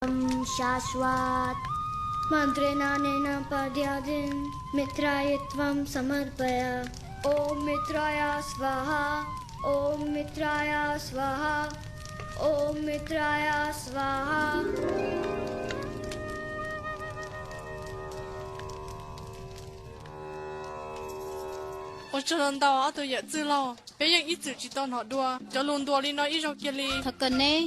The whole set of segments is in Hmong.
शाश्वत। मन्त्रेणानेन पद्यादिं मित्रायत्वं समर्पय। ॐ मित्राय स्वाहा। ॐ मित्राय स्वाहा। ॐ मित्राय स्वाहा। Ua tsaug ntau ob tug yawm txwj laug, peb yeej ib txwm tsis tau hnov dua cov lus ntuas li no ib zaug kiag li. Thov kom neb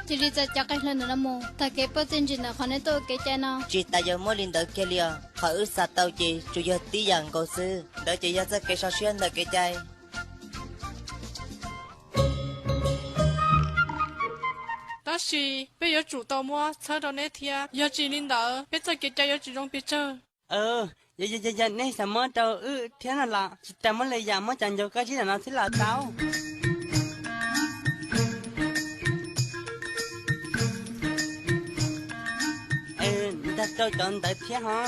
cia li txais cov qe hlaws ntawm no mus, tag kev pauj txiaj ntsim ntawm qhov neb tuaj ua kev cai no. Tsis tas yuav muab li ntawd kiag li os, qhov wb xav tau ces tsuas yog tib yam nkaus xwb, ntawd ces yog txoj kev sov siab ntawm kev cai. Tab sis peb yuav tsum tau muab txhawb rau neb thiab, yog tsis li ntawd peb txoj kev cai yuav tsis zoo pes tsawg. Yog nej xav muab rau wb thiab no los tsis tas muab li yam muab cov ncuav qab zib ntawm no xwb los tau. Ntag, rau cov ntawd thiab ho.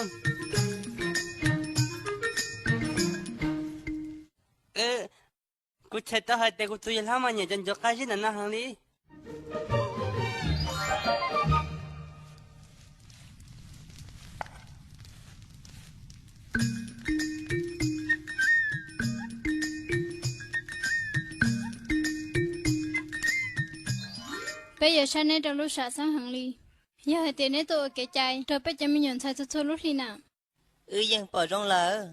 Kuv txhais tau hais tias kuv tus yawg hlob mas nyiam cov ncuav qab zib ntawm no heev li. Peb yuav saib neb rau lub sam xeeb heev li. Yog hais tias neb tuaj ua kev cai rau peb cov me nyuam ntxhais txhua txhua lub hli na. Wb yeej pom zoo lawm,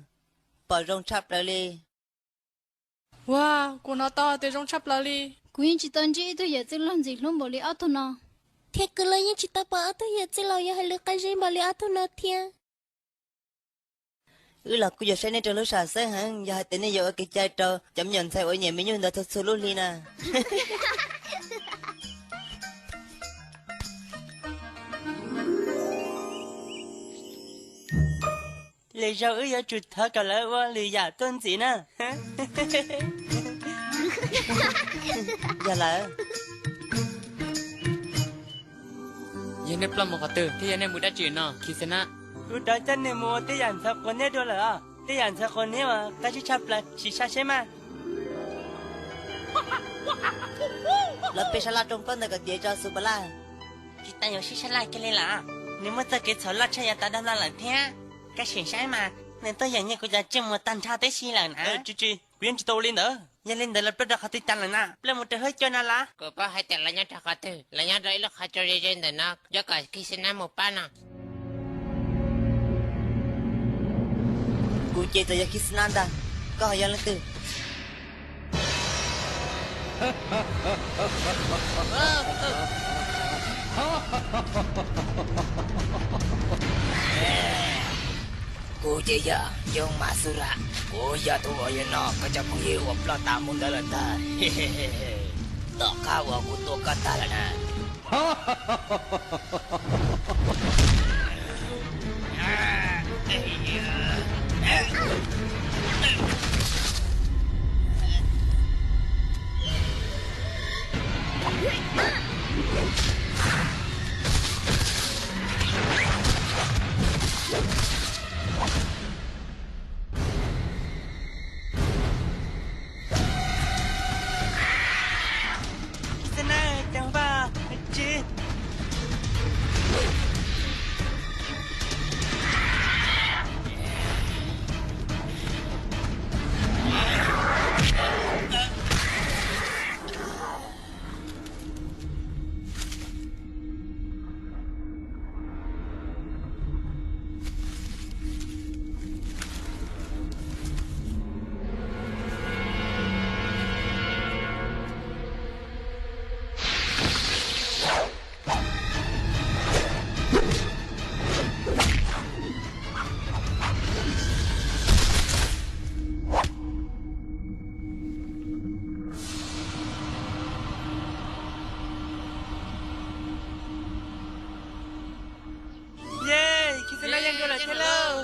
pom zoo tshaj plaws li. Ua, kuv hnov tau tias zoo tshaj plaws li. Kuv yeej tsis tau ntsib ib tug yawm txwj laug ntxim hlub npaum li ob tug no. Thiab kuv los yeej tsis tau pom ob tug yawm txwj laug yuav hais lus qab zib npaum li ob tug no thiab. Wb los kuj yuav saib nej rau lub sam xeeb heev yog hais tias nej yuav ua kev cai rau cov me nyuam ntxhais uas nyiam me nyuj ntawd txhua txhua lub hli na. Lwm zaus wb yuav tsum thov kom lawv ua lwm yam tuaj ntxiv na. Yog lawm. Yog nej ploj mus qhov twg thiab yog nej mus dab tsi no Khisana? Kuv rov coj nws mus ua tej yam ntxhov quav niab dua lawm os. Tej yam ntxhov quav niab uas qab zib tshaj plaws, sim saib seb mas. Lawv pe sab laj rooj plaub ntawd kom tiav tso Xus Pas Laj. Tsis tas yuav sib sab laj kiag li lawm, nws muaj txoj kev txhaum loj tshaj yav tas dag no lawm thiab. Koj sim saib mas, nws tuaj yeem nyiag kuv cov tsiaj muas tag nrho tib si lawm na. Tsis tsis, kuv yeej tsis tau ua li ntawd. Yog li ntawd lawv ploj rau qhov twg cas lawm na? Ploj mus rau hauv cua no los? Kuv paub hais tias lawv nyob rau qhov twg, lawv nyob rau ib lub qhov tsua ze ze ntawm no, nyob kom Khisana mus pab no. Kuv ces txawm yog Khisana ntag, koj ho yog leej twg? Kuv ces yog Yoov Mas Xub Ram, kuv yog tus uas yuav noj koj cov phooj ywg uas ploj tas mus ntawd lawm ntag. Tom qab uas kuv tua koj tag lawm na. Khisana, cov vaj tse. Ye, Khisana yeej dua lawm thiab lauj.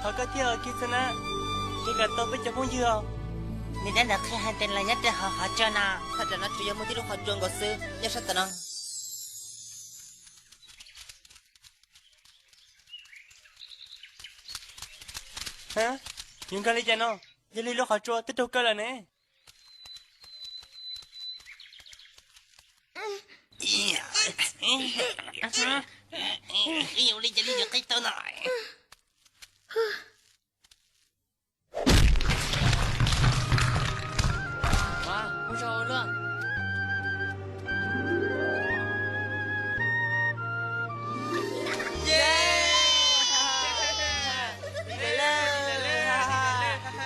Thov koj thiab Khisana, ces kom tau peb cov phooj ywg os. Nws dab ntawd qhia hais tias lawv nyob rau hauv qhov tsua no. Thaj tsam no tsuas yog muaj tib lub qhov tsua nkaus xwb nyob sab tom no. Yuav nkag li cas no? Yog li lub qhov tsua twb raug kaw lawm ne. Ua li cas li yuav qhib tau no?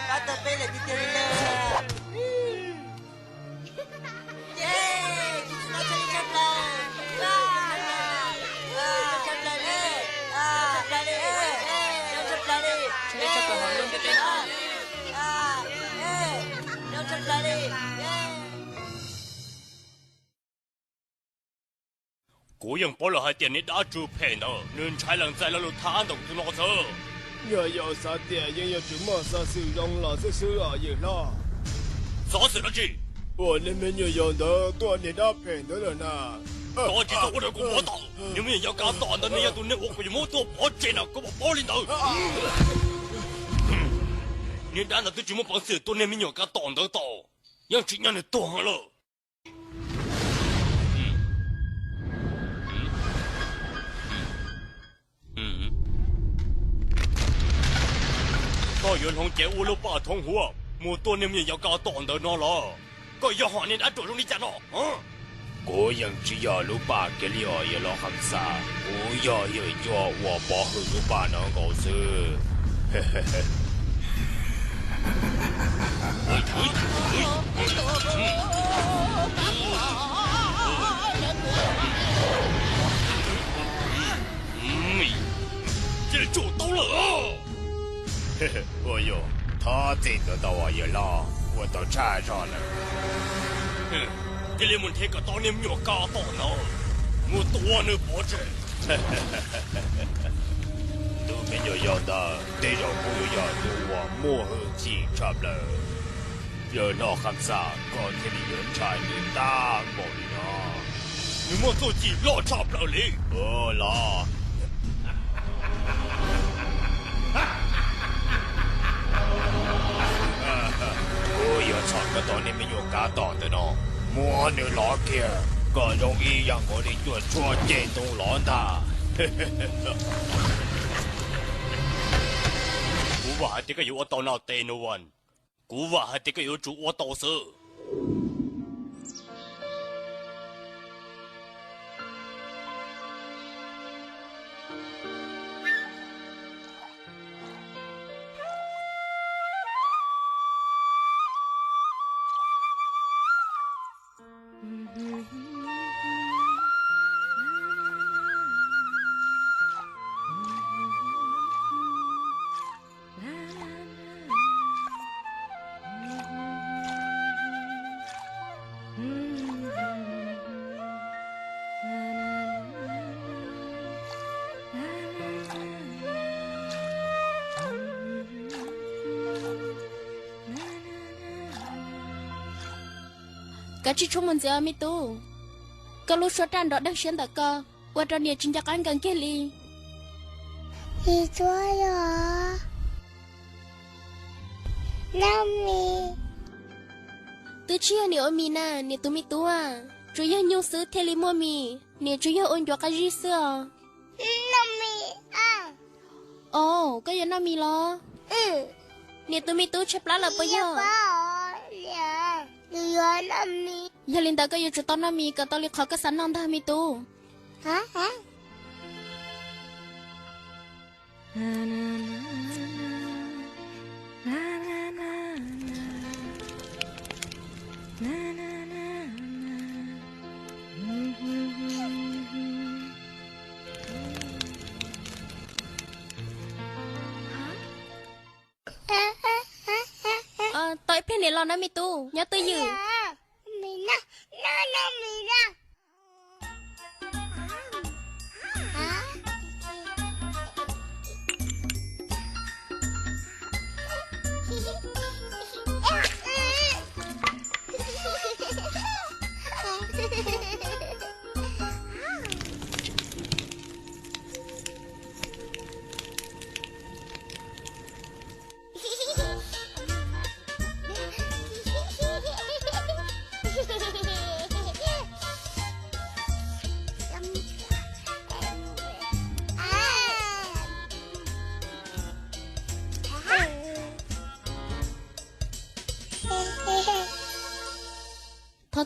Pab tau peb lawm tiag tiag li lawm. Kuv yeej paub lawm hais tias niag dab tsw phem ntawd nws ntshai lees txais lo lus thab ntawm kuv tus no xwb. Yog yus xav tias yeej yuav tsum muaj xov xwm zoo los xwb xwb os yawm hlob. Xov xwm dab tsi? Uas niag me nyuam yaus ntawd tuaj niag dab phem ntawd lawm na. Koj tsis txhob ua rau kuv pov tawm. Niag me nyuam yaus kav tom ntawd nws yog tus neeg uas kuv yuav muab tua pov tseg na, koj puas paub li ntawd? Niag dab ntawd twb tsis muaj peev xwm tua niag me nyuam kav tom ntawd tau, yeej tsim nyog nws tuag heev lawm. Koj yuav hloov cev ua lub paj thoob huab mus tua niag me nyuam yaus kav tom ntawd no los? Koj yog hom niag dab ruam zoo li cas no? Kuv yeej tsis yog lub paj kiag li os yawm hlob Kham Xas, kuv yog yawm yua uas pov hwm lub paj no nkaus xwb. Cia li tsum tau lawm. Ua yog, thov txim ntawd tau yawm hlob, ua tau tshaj zog lawm. Cia li mus nrhiav kom tau niag me nyuam kav tom ntawd, mus tua nws pov tseg. Tus me nyuam yaus ntawd tej zaum kuj yuav yog tus uas muaj hwj chim tshaj plaws. Yawm hlob Kham Xas, koj thiaj li yuav ntshai nws tag npaum li no. Nws muaj txuj ci loj tshaj plaws li los. Kuv yuav txhom koj tau niag me nyuam kav tom ntawm no, muab nws lov kiag kom zoo ib yam nkaus li cuaj tshuab ceg ntoo lov ntag. Kuv vam hais tias koj yuav ua tau no tes no as. Kuv vam hais tias koj yuav tsum ua tau xwb. Koj tsis tshua mus ntxiv os me tub. Koj lub suab raj nrov deeg siab ntawm ko ua rau niam tsis nco qab nkees kiag li. Tsis tshua yog. Noj mis. Twb tsis yog niam ua mis na niam tus me tub, tsuas yog nyuj xwb thiaj li muaj mis, niam tsuas yog ua ncuav qab zib xwb os. Noj mis. Os, koj yuav noj mis los? Niam tus me tub tshaib plab lawm puas yog? Yog li ntawd koj yuav tsum tau noj mis kom tau li qhov koj xav noj ntag me tub. Tau ib pliag niam los na me tub, nyob twj ywm.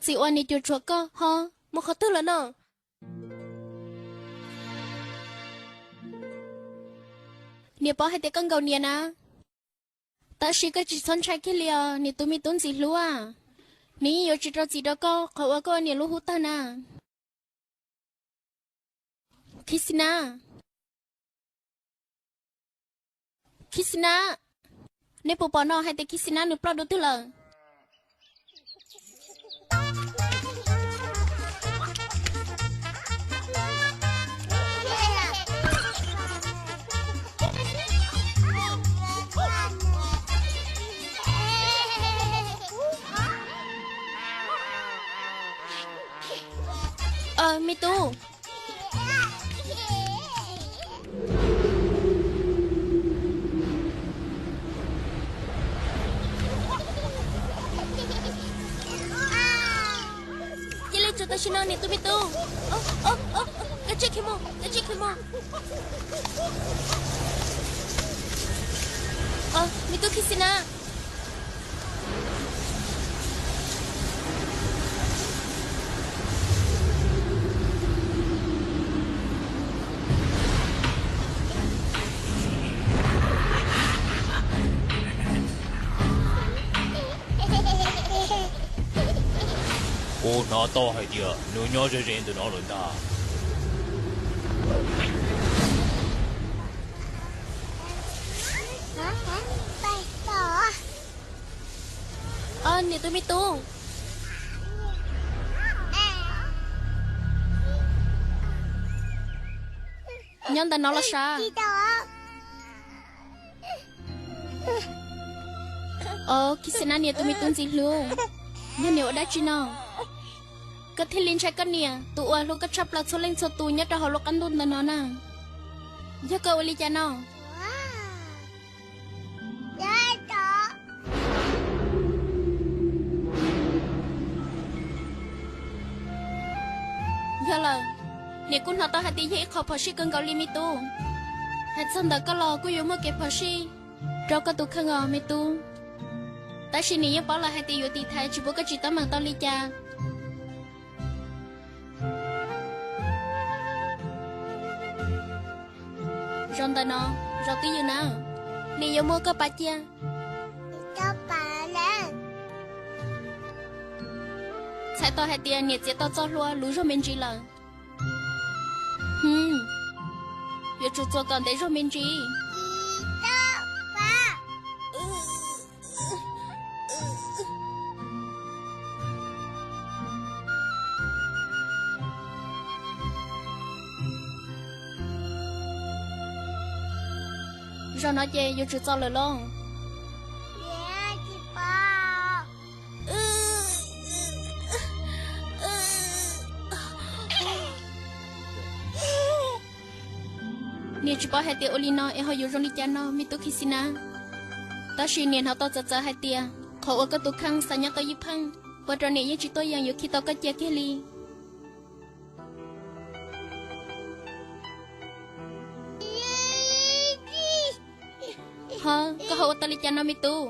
txiv uas niam cuam tshuam koj ho mus qhov twg lawm no? Niam paub hais tias koj nkaum niam na, tab sis koj tsis txhob ntshai kiag li os niam tus me tub ntxim hlub. Nws yeej yuav tsis rau txim rau koj qhov uas koj ua niam lub hub tawg na. Khib Xi Nab, Khib Xi Nab, nej puas pom no hais tias Khib Xi Nab nws ploj dua twg lawm? Me tub, cia li tso tam sim no niam tus me tub. Kav tsij khiav mus, kav tsij khiav mus. Me tub Khib Xi Nab, kuv hnov tau hais tias nws nyob ze ze ntawm no lawm ntag. Niam tus me tub, nyob ntawm no los sav? Os, Khib Xi Nab niam tus me tub ntxim hlub, yog niam ua dab tsi no koj thiaj li ntshai koj niam tus uas hlub koj tshaj plaws txhua leej txhua tus nyob rau hauv lub qab ntuj ntawm no na? Yog koj ua li cas no? Yog lawm, niam kuj hnov tau hais tias yog ib qho phom sij kawg nkaus li me tub. Hais txog ntawm koj los kuj yuav muaj kev phom sij rau koj tus kheej os me tub. Tab sis niam yeej paub lawm hais tias yuav tiv thaiv tsis pub koj tsis teeb meem tau li cas. Zaum ntawm no, zaum twj ywm na, niam yuav muab koj pav cia. Txhais tau hais tias niam txiav tau txoj hlua luv zog me ntsis lawm. Yuav tsum txuas kom ntev zog me ntsis. Zaum no ces yuav tsum txaus lawm lauj. Niam tsis paub hais tias ua li no es ho yuav zoo li cas no me tub Khib Xi Nab. Tab sis niam hnov tau txawv txawv hais tias qhov uas koj tus kheej xav nyob tau ywj pheej, ua rau niam yeej tsis tuaj yeem yuav khi tau koj cia kiag li. Ho koj ho ua tau li cas no me tub?